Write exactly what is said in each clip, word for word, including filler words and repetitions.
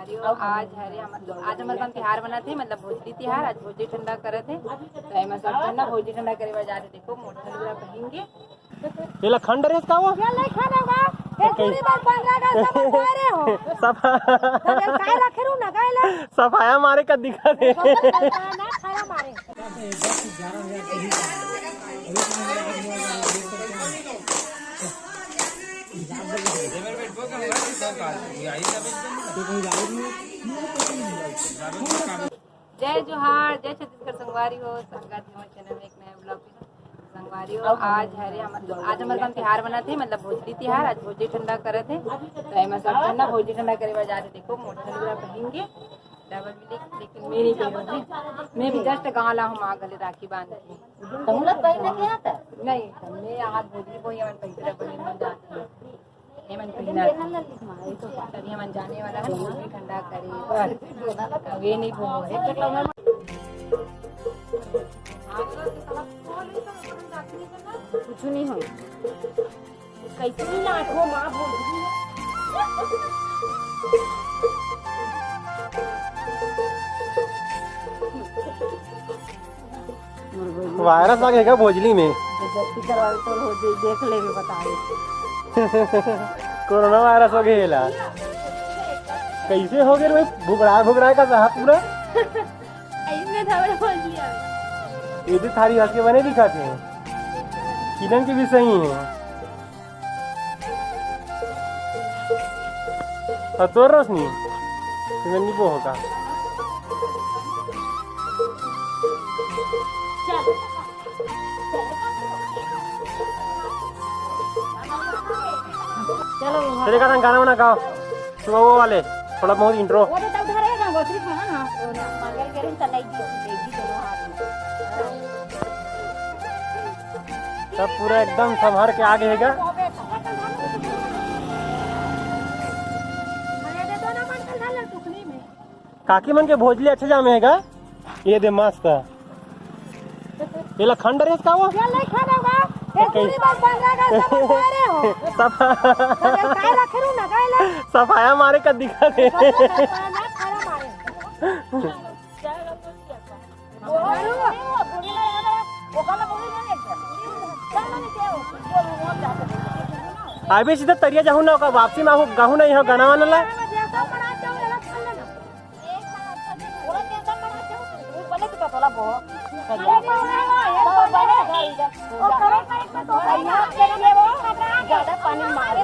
आज हरे हमर, आज हमर मन तिहार बनत हे, मतलब भोजली तिहार। आज भोजली ठंडा करत हे, तो एमा सब झन ना भोजली ठंडा करे बर जात हे। देखो, मोटका लुगरा पहिन के। एला खंड रेस का वो? ये नहीं खाना होगा। ये तो पूरी कई- बात बन रहा है, सब मारे हो। सब तो ये काय रखे रहू ना, काय ला? सफाया मारे का दिखा दे। ना खाना मारे। जय जोहार, जय छत्तीसगढ़ संगवारी हो, स्वागत हे हमर चैनल में एक नया ब्लॉग में। संगवारी हो, आज हरे हमर, आज हमर मन तिहार बनत हे, मतलब भोजली तिहार। आज भोजली ठंडा करत हे, तो एमा सब झन ना भोजली ठंडा करे बर जात हे। देखो, मोटका लुगरा पहिन के, डबल मिली, लेकिन मैं नहीं पहनूं। मैं भी जस्ट गाँव ला हूँ, माँ गले राखी बांध के। तुम लोग पहने के आता? नहीं, मैं आज भोजली बोही, हमन पैसे रख, मैं जाती हूँ। एमन पहिना। तभी हमन जाने वाला है, भोजली ठंडा करे बर। अब ये नहीं भूलो है। कुछ नहीं हो। कैसे नहीं नाचो माँ भोजली। वायरस आ गया भोजली में? बेइज्जती करवावे तो हो जे देख ले भी बतावे। कोरोना वायरस हो गया ला। कैसे हो गए भाई? भुगड़ा भुगड़ा का सहा पूरा। इसमें था वो भोजली आवे। ये तो थारी हंस के बने दिखाते हैं। किरण की भी सही है। हाँ, तोर रोशनी, तुम्हें नींबू होगा। चलो, चलिए, गाना, गाना वाना गाओ, सुबह वो वाले, थोड़ा बहुत इंट्रो। वो तो तब धरेगा, वो सिर्फ, हाँ, हाँ, वो ना, मंगल के दिन तो नहीं दी, दे दी दोनों हाथ में। सब पूरा एकदम संभार के आगे है क्या? काकी मन के भोजली अच्छा जामे है का? ये दे मस्त। ये ला खंड रेस का वो? ये नहीं खाना होगा। ये तो कई- पूरी बात बन रहा है, सब मारे हो। सब तो ये काय रखे रहू ना, काय ला? सफाया मारे का दिखा दे। ना खाना मारे। अभी सीधा तरिया जाहू ना, ओकर वापसी में आहू, गाहू नहीं हो, गाना वाना ला। ज्यादा पानी मारे।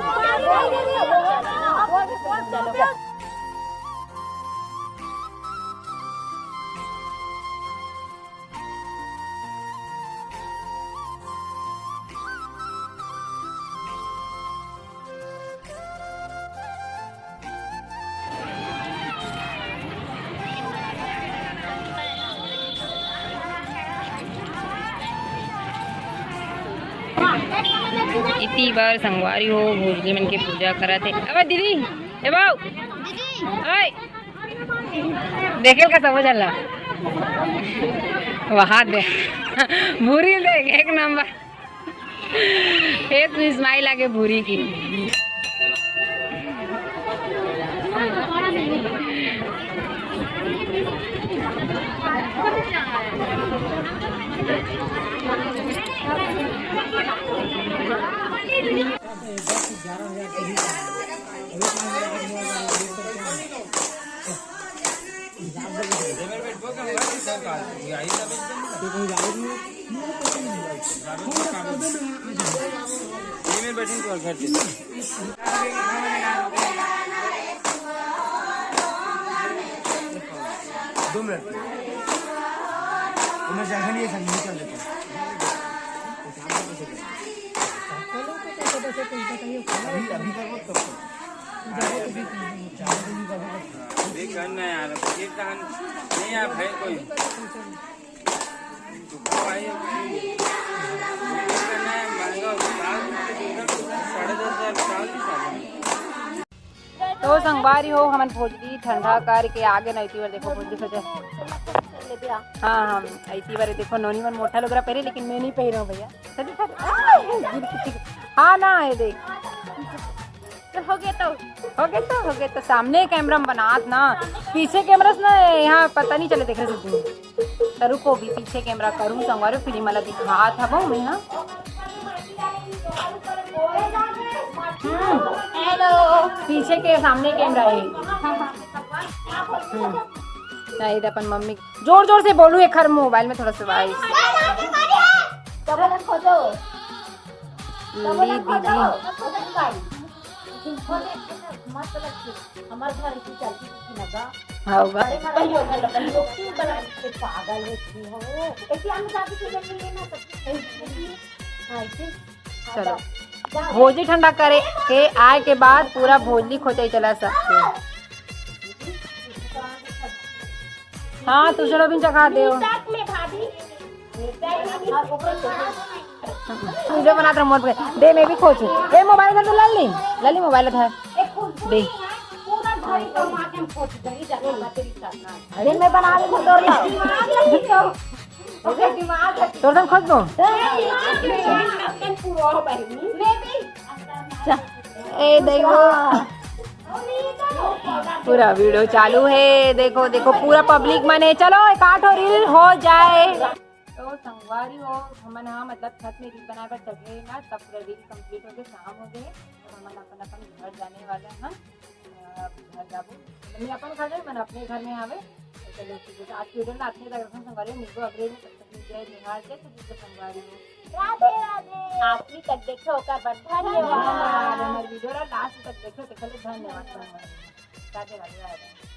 इति बर संगवारी हो, भोजली मन के पूजा करत हे। अबे दीदी, ए बाऊ, ओए, देखे का समझ आला। वहाँ दे। भूरी देख, एक नंबर। ए, तू स्माइल आगे भूरी की। दो मिनट। मैं जैसा नहीं है, संगीत कर लेता हूँ। अभी, अभी कर मत करो। अभी करना है यार, अब ये कहानी नहीं, आप है कोई। तो भाई, ये करना है, महंगा होता है, साढ़े दस हजार साल की शादी। तो संगवारी हो, हमन भोजली ठंडा करके आगे न, इति बर देखो भोजली सजा। हाँ, हम इति बर देखो, नोनी मन मोटा लुगरा पहिरे, लेकिन मैं नहीं पहिरे हूँ भैया। चल, चल। आ, गिर के ठीक। हाँ ना, ये देख। हो गया तो, हो गया तो, हो गया तो। सामने कैमरा में बनात ना, पीछे कैमरा से ना, यहाँ पता नहीं चले, देख रहे थे। त रुको, भी पीछे कैमरा करूँ, संगवारी, फिर मला दिखात हवं मैं, हाँ। हम्म। हेलो। पीछे के सामने कैमरा है। हम्म। नहीं, तो अपन मम्मी जोर जोर से बोलू, एक हर मोबाइल में थोड़ा सा वॉइस। ली दीदी। मस्त लगती है। हमारे घर की चलती थी लगा। हाँ, होगा। अरे, मरा ही होगा, लगा, लोग क्यों बना के पागल होती हो? ऐसे हम शादी के लिए ना सब कुछ। हाँ, ऐसे। चलो। भोजली ठंडा करे के आए के बाद पूरा भोजली खोचाई चला सकते हैं। हाँ, तू चलो भी चखा दे। वीडियो बनात रह मोर पे। दे, मैं भी खोचू। ए, मोबाइल धर तो, लल्ली। लल्ली, मोबाइल धर। दे। पूरा घर का माध्यम खोच गई, जाके बातें करना। अरे, मैं बना के तोड़ लाओ। तोर संग खोज दो। ए देखो, पूरा वीडियो चालू है। देखो, देखो, पूरा पब्लिक मन है। चलो, एक आठ और रील हो जाए। तो संगवारी हो, हमन हा मतलब छत में रील बनाए बर चढ़े ना, तब पूरा रील कंप्लीट हो गए, शाम हो गए, तो हमन अपन अपन घर जाने वाला है। अब घर जाबो, मतलब मैं अपन घर जाए, मन अपने घर में आवे। तो चलो ठीक है, तो आज के वीडियो में अतने तक रखना संगवारी हो, मिलबो अगले में, तब तक के लिए जय जोहार, जय छत्तीसगढ़ संगवारी हो। राधे राधे। आखिरी तक देखो ओकर बर धन्यवाद। हमर वीडियो ला लास्ट तक देखो, तेकर ले धन्यवाद संगवारी हो। राधे राधे, राधे।